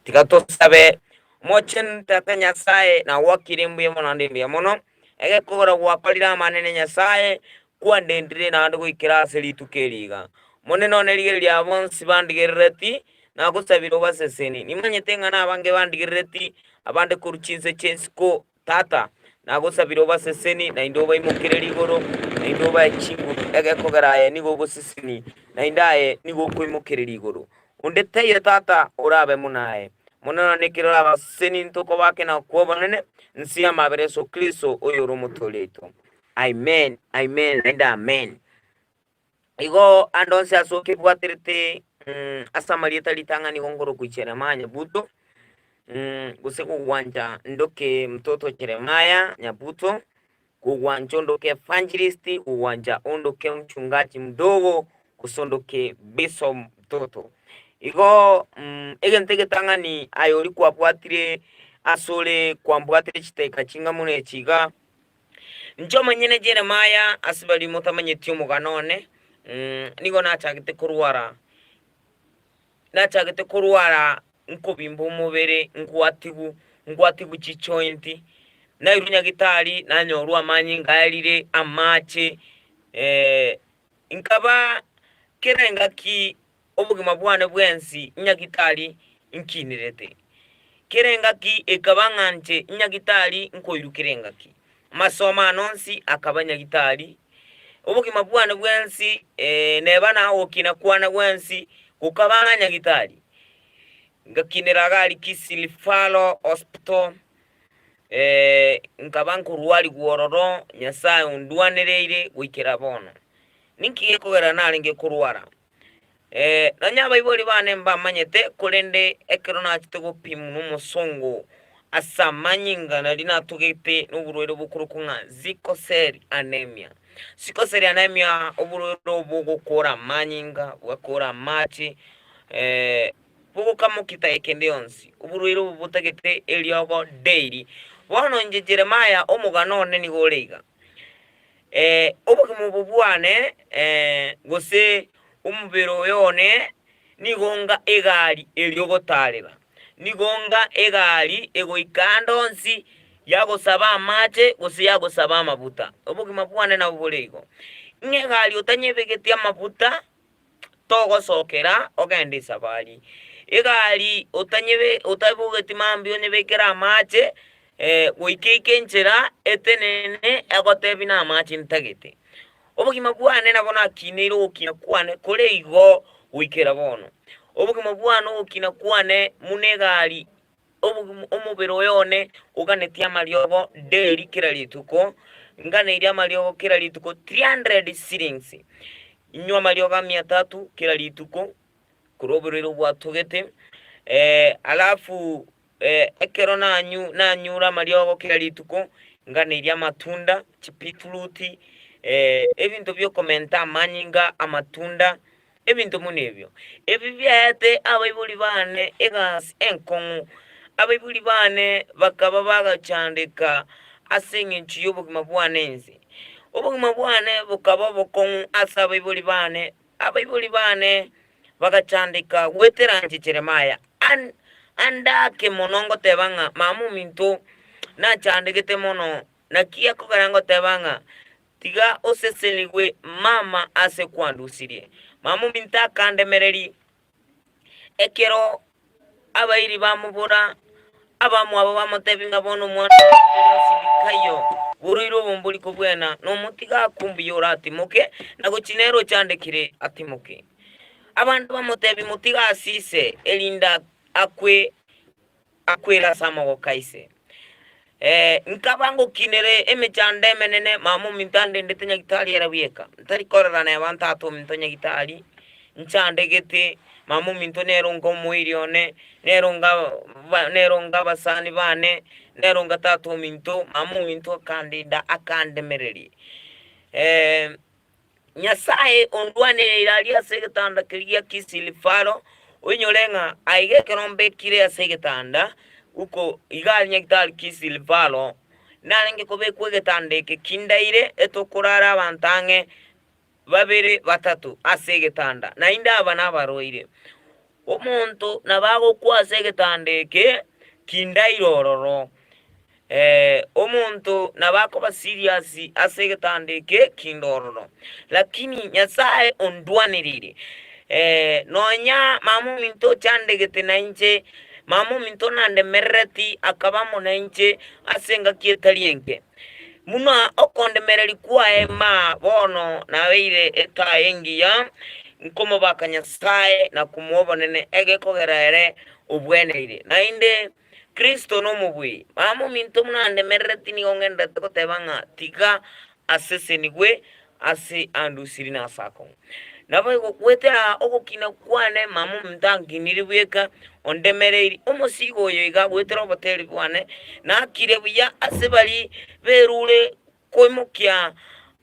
Tiga tosabe. Omochenu Tata Nyasae, nagwakire mbuya mono naende mbuya mono, egekogera gwakorire amanene Nyasae, kwandendire naende goikera ase rituko eri iga. Omonene one rigereria bonsi bandigerereti, nagosabire obaseseni. Nimanyete ng'a nabange bandigerereti, abande korwa chinse chi'ensiko, Tata, nagosabire obaseseni, naende obaimokererie igoro, naende obae chinguru, egekogera aye nigo ogoseseni, naende aye nigo okoimokereria igoro. Onde taiyo Tata orabe buna aye. Mono nonya ekero orabaseseni ntokobake na okwa obonene, nse y'amabera Yeso Kristo oyore Omotooria oito. Amen, amen, naende amen. Igo ande onsi ase okebwaterete ase amarieta ritang'ani igo nkorokwa Jeremiah Nyabuto, gose kogwancha ndoke mtoto Jeremiah Nyabuto, kogwancha ondoke evangelist, kogwancha ondoke mchungaji mdogo, gose ondoke bishop mtoto. Igo egento egetang'ani aye oria kwabwatire asore kwambwatire chidakika chinga buna echi iga. Inche omonyene Jeremia, ase baria motamanyeti omogano one, nigo nachagete korwara, nachagete korwara nkobimba omobere, ngwatigwa, ngwatigwa chijointi, nairwa nyagitari nanyorwa amanyinga aerire, amache, nkaba kera engaki Obogima bwane bwensi nyagitari nkinerete, kera engaki ekaba ng'a inche nyagitari nkoirwa kera engaki. Amasomo ane onsi akaba nyagitari, obogima bwane bwensi neba na ogokina kwane gwensi gokaba ng'a nyagitari. Ngakinera iga aria Kisii Referral Hospital, nkaba nkorwarigwa ororo, Nyasaye ondwanereire goikera bono. Ninki gekogera narenge korwara? Nonya abaibori bane mbamanyete, korende ekero nachete gopimwa nomosongo ase amanyinga naria natogete noborwaire bokorokwa ng'a sickle cell anemia. Sickle cell anemia oborwaire obo bogokora amanyinga, bogakora amache, bogokamokia taiga ende yonsi, oborwaire obo botagete eriogo daily. Bono inche Jeremiah omogano one nigo ore iga. Obogima obo bwane, gose omobere oyo one, nigo onga egari eria ogotaarera, nigo onga egari egoika ande onsi yagosaba amache gose yagosaba amabuta. Obogima bwane nabo bore igo, ng'a egari otanyebegeti amabuta togosokera ogende esabari. Egari otanyebe otabogeti mambia onyebekere amache goika eike enchera etenene egotebie namache ntagete. Obogima bwane nabo nakineire ogokina kwane kore igo goikera bono. Obogima bwane ogokina kwane buna egari obogima omobere oyo one oganetie amariogo daily kera rituko, nganeirie amariogo kera rituko 300 shillings, inywe amariogo a mia tatu kera rituko, korwa oborwaire obwatogete, alafu ekero nanyu nanyure amariogo kera rituko, nganeirie amatunda, chibeetroot, ebinto biokomenta amanyinga, amatunda. Ebinto buna ebio, ebi biaete abaibori baane egasi enkong'u. Abaibori baane bakaba bagachandeka ase engencho y'obogima bwane inse. Obogima bwane bokaba obokong'u ase abaibori baane, abaibori baane bagachandeka goetera inche Jeremia. An andake mono ngoteba ng'a mama ominto nachandegete mono, naki ekogera ngoteba ng'a Tiga osesenigwe mama ase kwandusirie. Mama ominto akandemereria, ekero abairi bamobora, abamwabo bamotebia ng'a bono omwana oyo tori ase bikaiyo, borwaire obo mbori kobwena, nomotiga akwe mbuya oratimoke, na gochia nere ochandekire atimoke. Abande bamotebia motige asise, erinde akwe. akwere ase amaboko a ise. Nkaba ngokinera emechando emenene, mama ominto andendete nyagitari ere bweka, ntari korora neba tata ominto nyagitari, nchandegete, mama ominto nere onga omoiri one, nere onga nere onga abasani bane, nere onga tata ominto, mama ominto akandenda akandemereria. Nyasae ondwanereire aria ase egetanda keria gia Kisilifaro, oinyore ng'a aiga ekero mbekire ase egetanda, uko iga aria Nyagitari Kisilifaro, narenge kobekwa egetanda eke kindaire, etokorara abanto ang'e babere batato ase egetanda, naende aba nabarwaire. Omonto nabo agokwa ase egetanda eke kindaire ororo. Omonto nabo akoba serious ase egetanda eke kinde ororo, lakini Nyasaye ondwanereire. Nonya mama ominto ochandegete nainche, mama ominto nandemerereti akaba amo nainche ase engaki etari enke. Buna okondemereria kwaye ma bono nabeire etaa engiya, nkomobaka Nyasaye na komoa obonene egekogera ere obweneire. Naende Kristo nomobui. Mama ominto buna andemerereti nigo ngendererete goteba ng'a tiga asesenigwe ase andusiri na ase akong'u. Naboigo goetera ogokina kwane mama ominto ankiniri bweka, ondemereiri omosigo oyo iga goetera oboteri bwane, nakire buya ase baria berure koimokia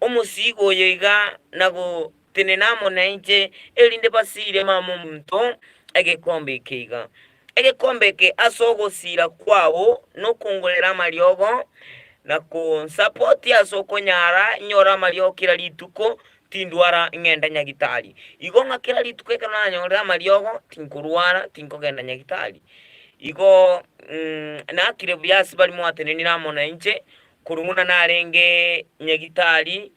omosigo oyo iga na gotenena amo nainche, erinde basiire mama omonto egekombe eke iga. Egekombe eke ase ogosiira kwao nokongorera amariogo, na konsapotia ase okonyara nyore amariogo kera rituko, tindwara ng'ende nyagitari. Igo ng'a kera rituko ekero nanyorire amariogo, tinkorwara, tinkogenda nyagitari. Igo nakire buya ase baria mwatenenire amo nainche, Korwa buna narenge nyagitari,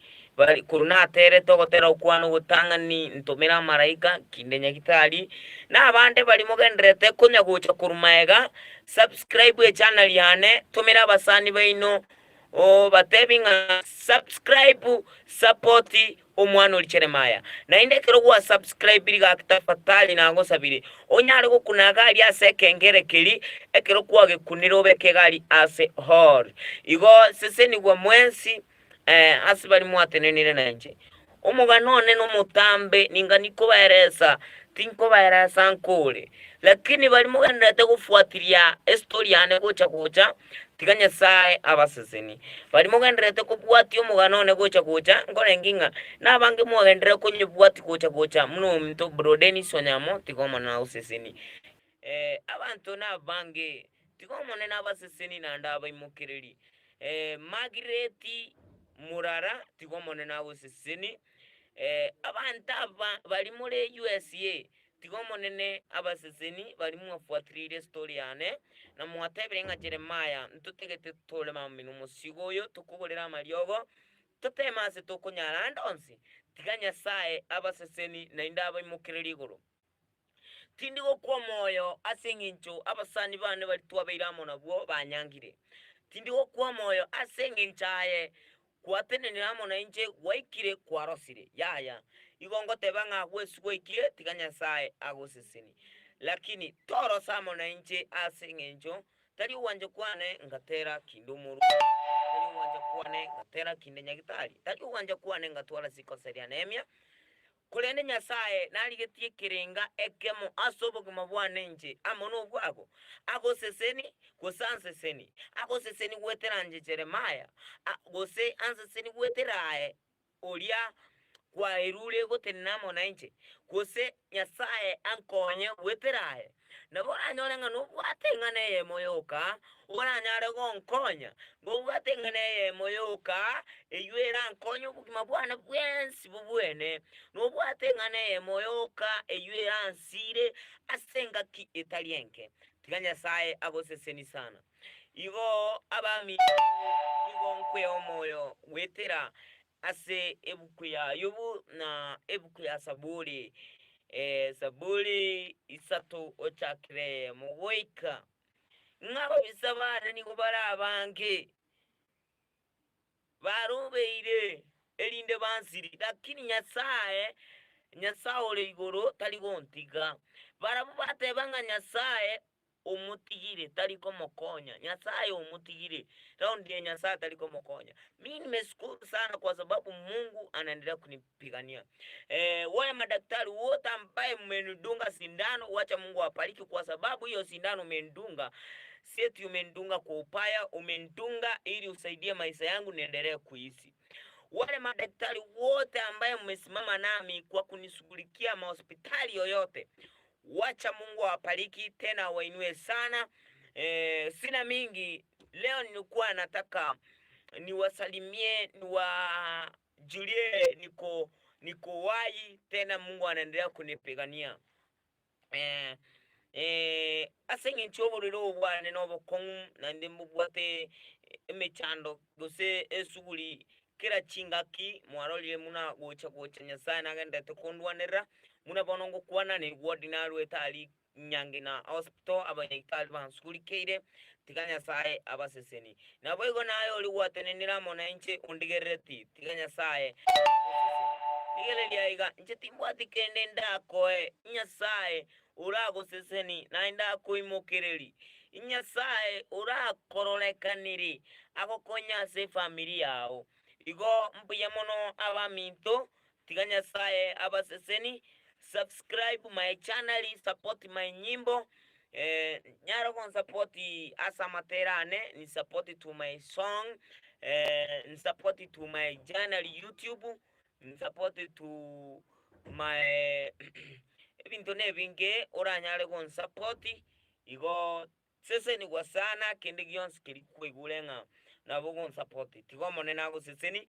korwa naterete ogotera okwane ogotang'ani ntomere amaraika kinde nyagitari, na abande baria mogendererete konya gocha korwa magega, subscribe echannel yane, tomera abasani baino obatebi ng'a subscribe, support Omwana oria Jeremaya. Naende ekero gwasubscribiri gaki tafadhali nagosabire onyare gokuna egari ase ekengere keria ekero kwagekunire obeke egari ase hall. Igo sesenigwa mwensi ase baria mwatenenire nainche. Omogano one nomotambe ninga nikobaeresa tinkobaeresa nkore. Lakini baria mogendererete gofuatiria estory yane gocha gocha Tiga Nyasae abasesenie. Baria mogendererete kobwatia omogano one gocha gocha, nkorenge ng'a nabange mwagenderere konyebwatia gocha gocha buna ominto bro Dennis Onyamo, tiga Omonene agosesenie. Abanto nabange, tiga Omonene abasesenie naende abaimokererie. Margaret Murara, tiga Omonene agosesenie. Abanto aba baria more USA, Tiga Omonene abaseseni baria mwafuatireire estory yane, na mwatebire ng'a Jeremiah ntotagete totore mamino omosigo oyo tokogorere amariogo, toteme ase tokonyara ande onsi. Tiga Nyasae abaseseni naende abaimokererie igoro. Tindi gokwa omoyo ase eng'encho abasani bane baria twabeire amo nabwo banyangire. Tindi gokwa omoyo ase eng'encho aye Gwatenenire amo nainche, gwaikire, kwarosire. Yaya, igo ngoteba ng'a gwesi gwaikire, tiga Nyasae agosesenie. Lakini torosa amo nainche ase engencho tari ogwancha kwane ngatera kinde omorwoti, tari ogwancha kwane ngatera kinde nyagitari, tari ogwancha kwane ngatwara sikosa ria Nehemia, Korende Nyasae narigetie ekerenga ekemo ase obogima bwane inche amo nobwabo, agoseseni gose anseseni, agoseseni goetera inche Jeremaya, gose anseseni goetera aye oria kwaerure gotenena amo nainche, gose Nyasae ankonye goetera aye. Nabo oranyore ng'a nobwate eng'ana eyemo yoka oranyare gonkonya, ngobwate eng'ana eyemo yoka eyio erankonye obogima bwane bwensi bobwene, nobwate eng'ana eyemo yoka eyio eransire ase engaki etari enke. Tiga Nyasae agoseseni sana. Igo abaminto nigo nkwea omoyo goetera Ase ebuku ya Ayubu na ebuku ya Saburi, Saburi isato ochakire eyemo goika, ng'a ababisa baane nigo bare abange, barobeire erinde bansirie, lakini Nyasae, Nyasae ore igoro, tari gontiga. Barabwo bateba ng'a Nyasae omotigire tari komokonya, Nyasaye omotigire, raundi eye Nyasaye tari komokonya. Mi nimeshukuru sana kwa sababu Mungu anaendelea kunipigania. Eh, wale madaktari wote ambaye mmenidunga sindano, wacha Mungu awabariki kwa sababu hiyo sindano umenidunga, si eti umenidunga kwa upaya, umenidunga ili usaidie maisha yangu niendelee kuishi. Wale madaktari wote ambaye mmesimama nami kwa kunishughulikia mahospitali yoyote, Wacha Mungu awabariki tena awainue sana. E, sina mingi leo, nilikuwa nataka niwasalimie niwajulie niko niko wai tena, Mungu anaendelea kunipigania. Ase engencho y'oborwaire obo bwane nobokong'u, naende mbobwate emechando gose esuguri kera chingaki, mwarorire buna gocha gocha Nyasae nagendererete kondwanerera, buna bono ngokwana neward narwete aria Nyangina Hospital abanyagitari bansugurikeire, tiga Nyasae abaseseni. Naboigo naye oria gwatenenire amo nainche ondigerereti, tiga Nyasae agoseseni. Rigereria aiga, inche timbwati kende ndakoe, Nyasae oragoseseni naende akoimokereri, Nyasae orakororekanere agokonye ase efamiri yao. Igo mbuya mono abaminto, Tiga Nyasae abaseseni, subscribe my channel, support my nyimbo, eh, nyara gonsupport ase amatera ane, ni support to my song, eh, ni support to my channel YouTube, ni support to my ebinto nebinge oranyare gonsupport, igo sesenigwa sana kende gionsi keria kwaigure ng'a nabo ogonsupport. Tiga Omonene agoseseni.